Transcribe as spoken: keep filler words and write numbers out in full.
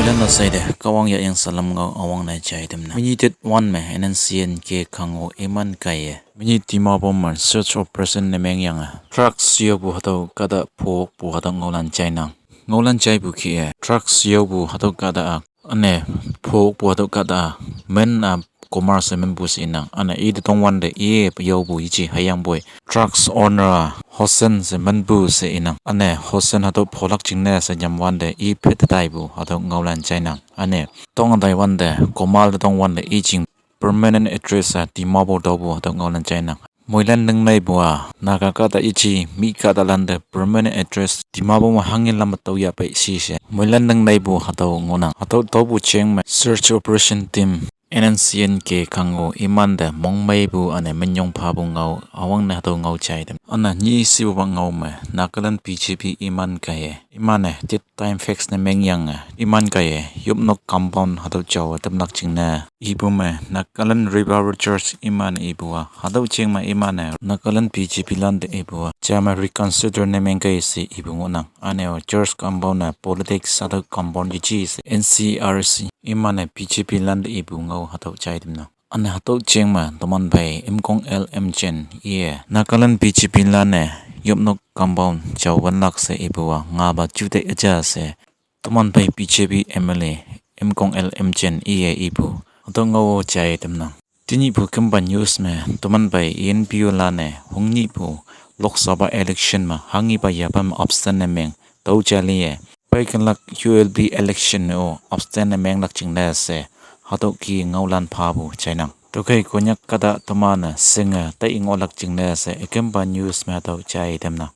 Lana saide, Kahwang ya yang salam ngao awang na chai dem na. Minyi tet wan me, N N C N ke khango iman kaiye. Minyi Dimapur man search operation ne meng yang a. Drugs yo bu hatau kada phok bu hatau ngaolan chai nang. Ngaolan chai bu ki e. Drugs yo bu hatau kada a. Ane phok bu hatau kada a. Men a commerce men bu se inang. Ane i de tong wan de i yo bu i chi hayang boy. Drugs owner a Hosen se men bu se inang. Ane Hosen hatau pholak ching ne se nyam wan de i phet tai bu hatau ngaolan chai nang. Ane tong dai wan de, komal de tong wan de i ching permanent address a Dimapur do bu hatau ngaolan chai nang. Moilan neng nai bu a, Naga kada i chi, mi kada lan de permanent address Dimapur ma hangin lam tau ya pai si se. Moilan neng nai bu hatau ngaonang. Hatau do bu cheng me search operation team N N C N ke khango iman de mong mai bu ane menyong pha bu ngao, awang ne hatau ngao chai dem. Ana ni si bu ngao me, Nagaland B J P iman kaiye. Iman e, tit time facts ne meng yang e. Iman kaiye, yop nok compound hatau chao, tem lak ching ne. Ibu me, Nagaland Revival Church iman ibu a. Hatau cheng me iman e, Nagaland B J P lan de ibu a. Cha me reconsider ne meng kai si ibu ngaonang. Ane o church compound na politics hatau compound ji ji si N C R C. Iman e B J P lan de ibu ngao hatau chai dem na. Ane hatau cheng me, toman bai, Imkong L M Chen, iye. Nagaland B J P lan e, yop nok compound, chao wan lak se ibu a, nga ba ju de aja se. Toman bai B J P M L A, Imkong L M Chen, iye ibu. Hatau ngao chai dem na. Tini bu kemba news me, toman bai E N P O lan e, hung ni bu, Lok Sabha election ma, hangi ba ya pam abstain ne meng, tau chai li e. Pai kan lak U L B election o, abstain ne meng lak ching ne se, hatau ki ngaolan pha bu chai nang. Tukai Konyak kada toman e, singa, tai ngao lak ching ne se, ikemba news me hatau chai dem na.